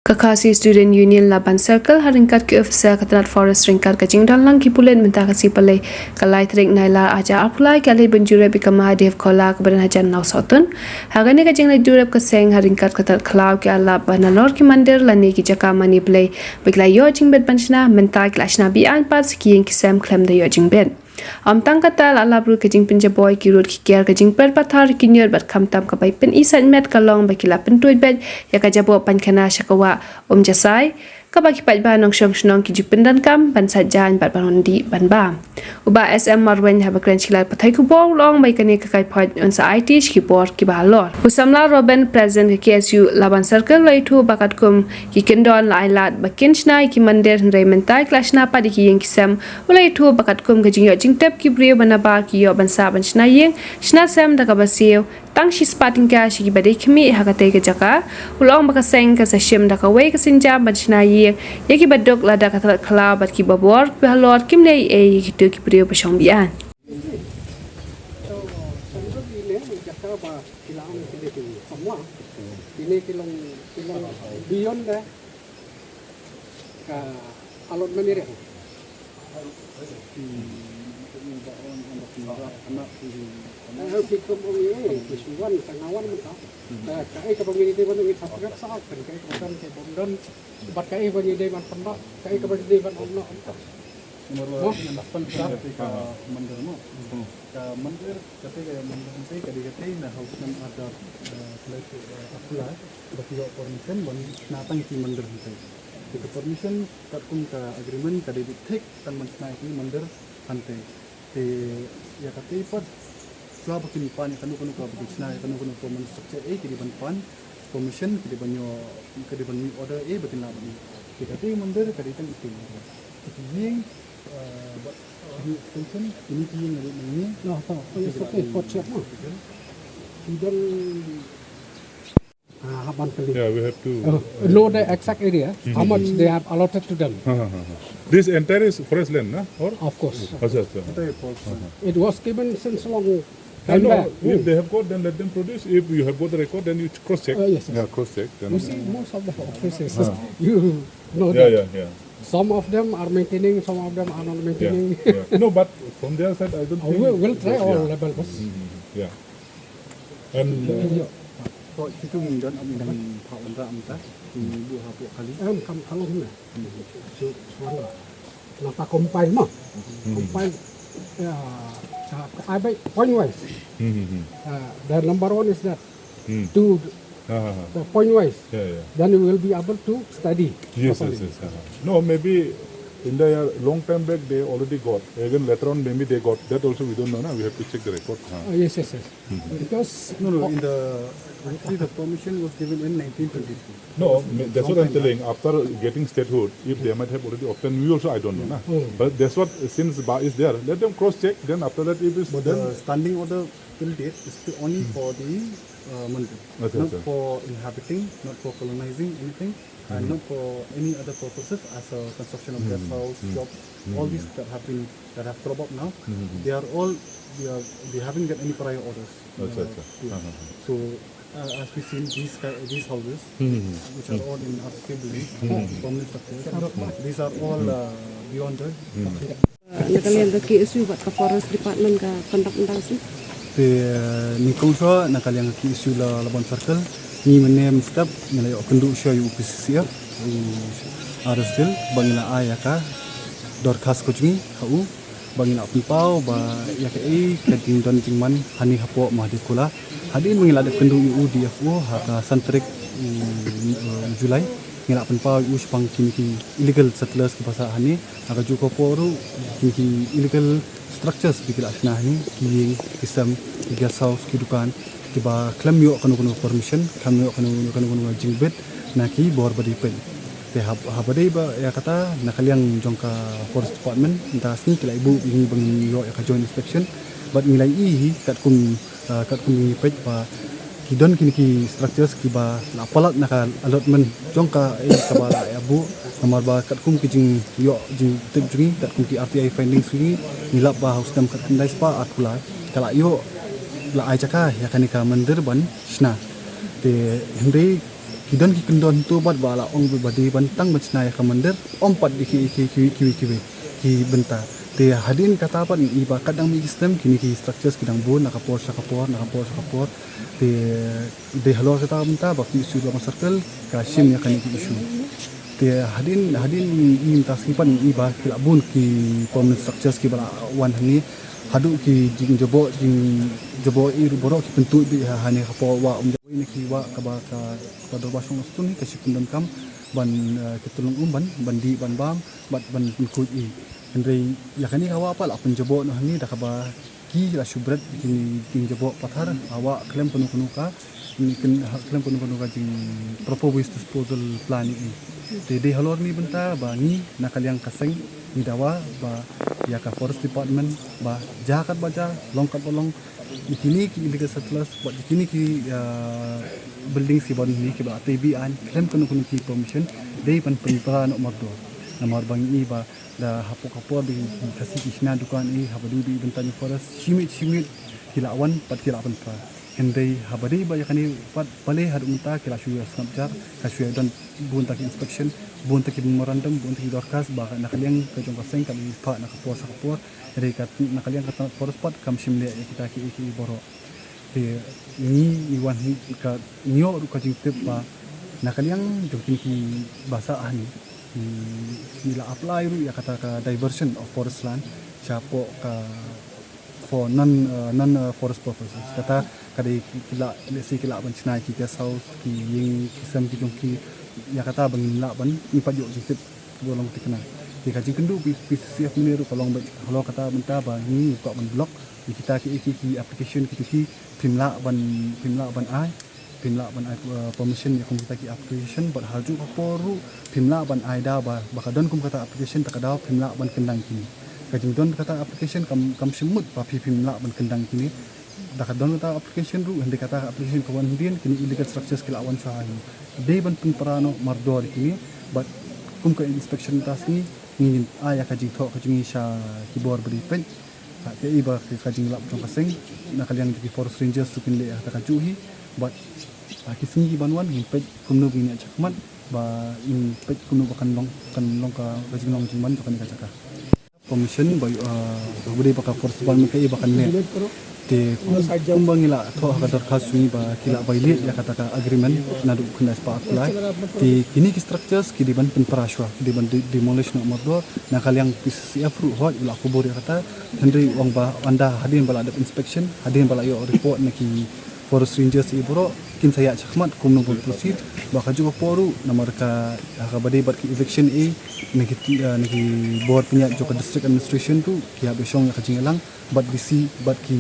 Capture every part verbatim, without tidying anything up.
Ka Khasi Student Union Laban Circle ha ryngkat ki officer ka tnat Forest ryngkat ka jingdon lang ki pulit mynta ka sngi Palei ka lai tarik Nailar arhajar arphew lai ki la leit ban jurip ïa ka Mahadev Khola kaba don hajan nau sawtun. Ha kane ka jingleit jurip ka seng ha ryngkat ka tnat khlaw ki la lap ba nalor ki mandir lane ki jaka mane Blei ba ki la ïoh jingbit ban shna mynta ki la shna biang pat sa ki ïing ki sem khlem da ïoh jingbit. Ym tang kata, la lap ruh ka jingpynjaboi ki rud ki ker, ka jingpynpathar ki ñiut bad khamtam ka bai pyni sait met ka long ba ki la pyntuid beit ïa ka jaboh painkhana sha ka wah Umjasai kaba ki paidbah nongshong shnong ki ju pyndonkam ban sait jaiñ bad ban wan dih ban bam. U Bah S M Marwein haba kren sha ki lad pathai khubor u la ong ba ïa kane ka kaiphod un sa aiti sha ki bor kiba halor. U samla Robin, President ka K S U Laban Circle, u la ïathuh ba katkum ki kyndon la ai lad ba kin shna ïa ki mandir hynrei mynta ki la shna pat ïa ki ïing ki sem. U la ïathuh ba katkum ka jingïoh jingtip ki briew ba nabar ki ïoh ban sah ban shna ïing shna sem da kaba siew tang shispah tyngka sha kiba dei khmih ha katei ka jaka. U la ong ba ka seng ka sa shim da kawei ka sienjam ban shna ïing ïa kiba duk lada ka tnat khlaw bad kiba bor kiba halor kim leh ei ei ïa kito ki briew ba shong biang. Ka allotment area. Eh, ki kum ong ïa, ki shu wan, ka nga wan mynta. Ka, kaei kaba ngi dei ban ong ngi subscribe sa, kan kaei kaba kan ka bym don. Bad kaei ba ngi dei ban pynbah, kaei kaba ngi dei ban ong noh. Mo, ngan pynbah ka mandir mo. Ka mandir, kata ka mandir hynrei ka dei kata na haus nam ada, eh, place, eh, apula. Ba ki ïoh permission ban shna tang ki mandir hynrei. Te ka permission katkum ka agreement ka dei beit thik tang ban shna ki mandir hynrei. Te ïa katei pat shuwa ba kin pan ïa kano kano ka ba kin shna ïa kano kano ka mandir structure ei ki dei ban pan permission, ki dei ban ïoh, ki dei ban mih order ei ba kin lah ban. Te katei mandir ka dei tang itei. Te ki ïing, eh, ba, eh, extension, kine ki ïing nga dei nang ni. Nah, tau. Oh, yes, okay. Pot siap mah. Ki don Ah, hap ban kylli. Yeah, we have to, uh, know the exact area, how much they have allotted to them. Ha, ha, ha, ha. This entire is forest land, na? Or? Of course. Accha, accha. Entire forest land. It was given since long time back. No, if they have got, then let them produce. If you have got the record, then you cross check. Uh, yes, yes. Yeah, cross check. Then you see, most of the offices, you know that. Yeah, yeah, yeah. Some of them are maintaining, some of them are not maintaining. Yeah, yeah. No, but from their side, I don't think. We'll try all level, boss. Mm-hmm. Yeah. And, uh, to, kitu ngi don, am ngi phah wanrah mynta, ngi buh hapoh kali. Em, kam kali na. Shu, shu wanrah. Nangta compile mo. Compile, uh, uh, I by point wise. Uh, the number one is that. To the point wise. Yeah, yeah. Then we will be able to study properly. Yes, yes, yes. No, maybe in the long time back they already got. Again, later on, maybe they got. That also we don't know, na? We have to check the record. Uh, yes, yes, yes. Because no, no, in the, actually the permission was given in nineteen twenty-three. No, that's what I'm telling. After getting statehood, if they might have already obtained, we also, I don't know, na? But that's what, since Ba is there, let them cross-check, then after that, if it's. But then the standing order till date is still only for the, uh, mandir. Accha, not for inhabiting, not for colonizing anything, and not for any other purposes as a construction of guest house, shops, all these that have been, that have cropped up now, they are all, they are, they haven't got any prior orders. Accha, accha. So, uh, as we seen, these ki-, these houses, which are all in R C C building, permanent structures, these are all, uh, beyond the. Na ka liang ka K S U bad ka Forest Department ka conduct mynta ka sngi. Te, eh, nyngkong shuwa na ka liang ka K S U La-, Laban Circle, ngi mynne mynstep ngi la ïoh kynduh shuwa ïa u P C C F, u Aras Bill, ba ngi la ai ïa ka dorkhas ka jong ngi ha u, ba ngi la pynpaw ba ïa kaei ka jingdon jingman hangne hapoh Mahadev Khola. Hadien ba ngi la dep kynduh ïa u D F O ha ka san tarik u, u July. Ngi la pynpaw ïa u shaphang kine ki illegal settlers kiba sah hangne. Ha kajuh ka por ruh, kine ki illegal structures ba ki la shna hangne, ki ïing, ki sem, ki guest house, ki dukan, kiba khlem ïoh kano kano permission, khlem ïoh kano kano, kano kano jingbit na ki bor ba dei peit. Te hab-, haba dei ba ïa kata na ka liang jong ka Forest Department, mynta ka sngi ki la ïa buh ïa ngi ba ngin ïoh ïa ka joint inspection, bad ngi la ïohi hi katkum, ah, katkum ngi peit ba ki don kine ki structures kiba la palat na ka allotment jong ka, eh, kaba la ïa buh, namar ba katkum ki jingïoh jingtip jong ngi, katkum ki R T I findings jong ngi, ngi lap ba ha u snem khatkhyndai spah arphew lai ka la ïoh, la ai jaka ïa kane ka mandir ban shna. Te hynrei Ki don ki kyndon tu bad ba la ong ba dei ban tang ban shna ïa ka mandir, ym pat ïa ki, ki, ki, ki, ki, ki bynta. Te hadien kata pat ngi i ba kat dang mih ki snem, kine ki structures ki dang bun na ka por sha ka por, na ka por sha ka por. Te dei halor kata bynta ba ki issue Labang Circle ka shim ïa kane ki issue. Te hadien, hadien i mynta sngi pat ngi i ba ki la bun ki permanent structures kiba la wan hangne. Haduh ki jingjabok, jingjabok i ruh baroh ki pyntuid beit ha, hangne hapoh wah Umjawai, na ki wah kaba ka, ka Dorbar Shong Stone hi ka shu pyndonkam ban, eh, ki tyllong um ban, ban dih ban bam bad ban pynkhuid i. Hynrei ïa kane ka wah pat la pynjabok noh hangne da kaba ki la shu bret ïa kine ki jingjabok pathar ha wah khlem kano kano ka, kine kin, ha khlem kano kano ka jing proper waste disposal plant i. Te dei halor kane bynta ba ngi na ka liang ka seng ngi dawa ba ïa ka Forest Department ba jia katba jia, long katba long, ïa kine ki illegal settlers bad ïa kine ki, ah, buildings kiba don hangne kiba la tei be-aiñ khlem kano kano ki permission, dei ban pynpra noh mardor. Namar ba ngi i ba da hapoh ka por ba ki Khasi ki shna dukan i, haba dei ba i bynta jong forest, shi miet shi miet ki la wan bad ki la pynpra. Hynrei haba dei ba ïa kane pat, balei haduh mynta ki la shu ïa sngap jar, ka shu ïa don bun ta ki inspection, bun ta ki memorandum, bun ta ki dorkhas ba na ka liang ka jong ka seng ka la ïa phah na ka por sha ka por. Hynrei ka, na ka liang ka tnat forest pat kam shym leh ïa kita ki, ki baroh. Te ngi, ngi wan hi ka, ngi ïoh ruh ka jingtip ba na ka liang jong kine kiba sah hangne, ngi, ngi la apply ruh ïa kata ka diversion of forest land shapoh ka for non, uh, non, uh, forest purposes. Kata ka dei ki, ki lah, let's say, ki lah ban shna ki guest house, ki ïing, ki sem ki jong ki, ïa kata ba ngim lah ban, ngim pat ïoh jingtip ba long thikna. Te ka jingkynduh P-, P C C F mynne ruh ka long ba halor kata bynta ba ngi kwah ban block ïa kita ki, ki, ki application kito ki phim lah ban, phim lah ban ai, phim lah ban ai, uh, permission ïa kum kita ki application, bad ha kajuh ka por ruh phim lah ban ai daw ba, ba ka don kum kata application, ta ka daw phim lah ban kyndang kine. Ka jingdon kata application kam, kam shym mut ba phi phim lah ban kyndang kine. Da ka don kata application ruh, hynrei kata ka application ka wan hadien, kine illegal structures ki la wan shuwa ha ïing. Dei ban pynpra noh mardor kine, bad kum ka inspection mynta sngi, ngin ai ïa ka jingthoh ka jong ngi sha ki bor ba dei peit. Ha, kaei ba ka, ka jinglap jong ka seng, na ka liang jong ki forest rangers ruh kin leh ha kata kajuh hi, bad ha ki sngi ki ban wan, ngin peit kumno ba ngin ïaid shakhmat, ba ngin peit kumno ba kan long, kan long ka, ka jinglong jingman jong kane ka jaka. Permission ba, ah, ba dei ba ka forest department kaei ba kan leh. Te kum, kumba ngi la thoh ha ka dorkhas jong ngi ba ki la violate ïa kata ka agreement naduh khyndai spah arphew lai. Te kine ki structures ki dei ban pynpra shuwa, ki dei ban de-, demolish noh mardor, na ka liang P C C F ruh hooid u la kubur ïa kata. Hynrei u ong ba ynda hadien ba la dep inspection, hadien ba la ïoh report na ki forest rangers i baroh, kin sa ïaid shakhmat kumno ban proceed, ba ha kajuh ka por ruh, namar ka, ha kaba dei bad ki eviction i, na ki, eh, na ki bor pynïaid jong ka district administration ruh ki hap ïa shong ïa ka jingïalang bad D C bad ki,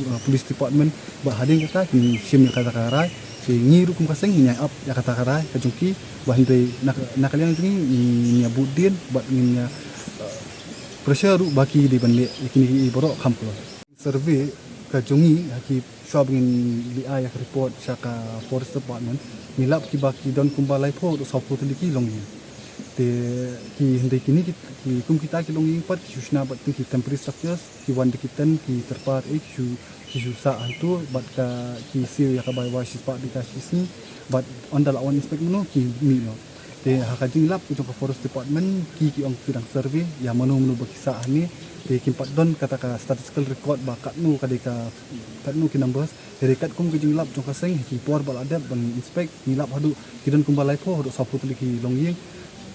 eh, police department, bad hadien kata kin shim ïa kata ka rai. Te ngi ruh kum ka seng ngin ïa ap ïa kata ka rai ka jong ki, bad hynrei na, na ka liang jong ngi ngin ïa bud dien bad ngin ïa, eh, pressure ruh ba ki dei ban leh ïa kine ki baroh kham kloi. Survey ka jong ngi ha ki, shuwa ba ngin leit ai ïa ka report sha ka forest department, ngi lap kiba ki don kumba laiphew haduh sawphew tylli ki longïing. Te ki hynrei kine ki, ki kum kita ki longïing pat ki shu shna bad tang ki temporary structures, ki wan da ki tent, ki tirpal, eh, ki shu, ki shu sah hangto bad ka, ki siew ïa ka bai wai shispah bita shi sngi, bad ynda la wan inspect mynno ki mih noh. Te ha ka jinglap ka jong ka forest department, ki, ki ong ki dang survey ïa mano mano ba ki sah hangne. Te kim pat don kata ka statistical record ba katno ka dei ka, katno ki numbers. Te dei katkum ka jinglap jong ka seng, ha ki por ba la dep ban inspect, ngi lap haduh ki don kumba laiphew haduh sawphew tylli ki longïing.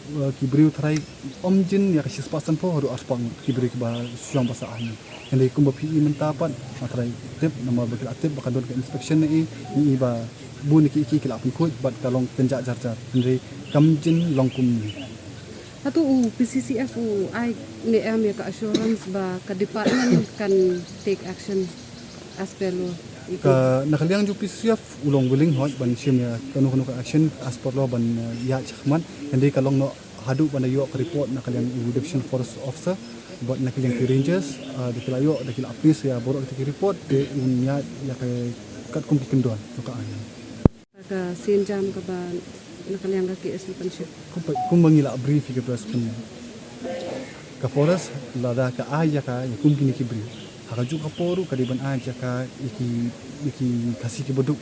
Eh, ki briew tharai ym jin ïa ka shispah sanphew haduh arspah ngut ki briew kiba shong ba sah hangne. Hynrei kumba phi i mynta pat, nga tharai tip, namar ba ki la tip ba ka don ka inspection ne i, ngi i ba bun ki, ki, ki la pynkhuid bad ka long kynjah jar jar. Hynrei kam jin long kumne. Hato u P C C F u ai ne em ïa ka assurance ba ka department kan take action as per law? Ka, na ka liang jong u P C C F u long willing hooid ban shim ïa kano kano ka action as per law ban, eh, ïaid shakhmat. Hynrei ka long noh haduh ban da ïoh ka report na ka liang u Division Forest Officer bad na ka liang ki rangers, ah, da ki la ïoh, da ki la appease ïa baroh kita ki report, te un ïaid ïa ka katkum ki kyndon jong ka aiñ. Ka sienjam kaba na ka liang ka K S U kan shim. Kumba, kumba ngi la brief ïa ka press, kumba ka forest lada ka ai jaka ïa kum kine ki briew, ha kajuh ka por ruh ka dei ban ai jaka ïa ki, ïa ki Khasi kiba duk.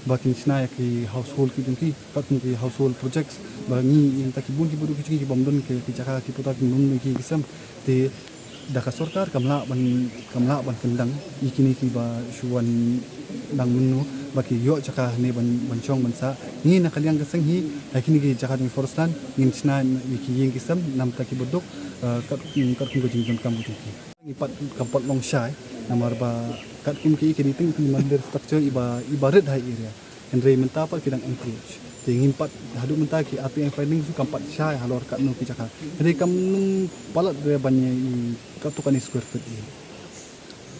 ba kin shna ïa ki household ki jong ki, katkum ki household projects, ba ngi ïa kita ki bun ki briew ki jong ki bym don ki, ki jaka ki puta ki bym don ki ïing ki sem. Te da ka sorkar kam lah ban, kam lah ban kyndang ïa kine kiba shu wan dang mynno ba ki ïoh jaka hangne ban, ban shong ban sah. Ngi na ka liang ka seng hi, ha kine ki jaka jong forest land ngin shna ïa ki ïing ki sem namar ki ba duk, eh, kat, katkum ka jingdonkam ka jong ki. Ngi pat kam pat long shai namar ba katkum ki, ki dei tang ki mandir structure iba, iba rit ha area. Hynrei mynta pat ki dang encroach. Te ngim pat, haduh mynta ki R T M findings kam pat shai halor katno ki jaka. Hynrei kam nym palat re ban ïa i katto katne square feet i.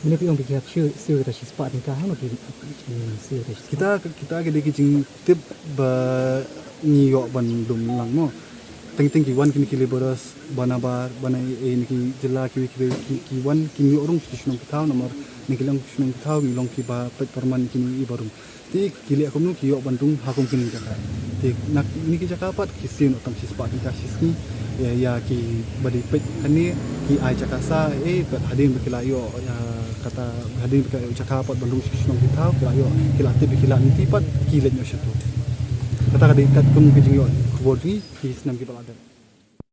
Mynne phi ong phi hap siew, siew kita shispah tyngka, hangno ki, hmm, siew kita shispah? Kita, kita ki dei ki jingtip ba ngi ïoh ban lum lang mo. Teng teng ki wan kine ki labourers, ba nabar, ba na ei ei na ki jylla kiwei kiwei, ki, ki wan kim ïoh rung ki shnong ki thaw namar na ki long ki shnong ki thaw ngi long kiba peit pyrman kine iba rung. Te ki leh kumno ki ïoh ban rung ha kum kine ki jaka. Te na kine ki jaka pat ki siew noh tang shispah tyngka shisngi ïa, ïa kiba dei peit kane, ki ai jaka sah, eh, pat hadien ba ki la ïoh, ïa, kata hadien ba ki la ïoh jaka pat ban rung sha ki shnong ki thaw, ki la ïoh, ki la tip, ki la nti pat ki leit noh shato. Kata ka dei katkum ki jingïoh khubor jong ngi ki snem kiba la dep.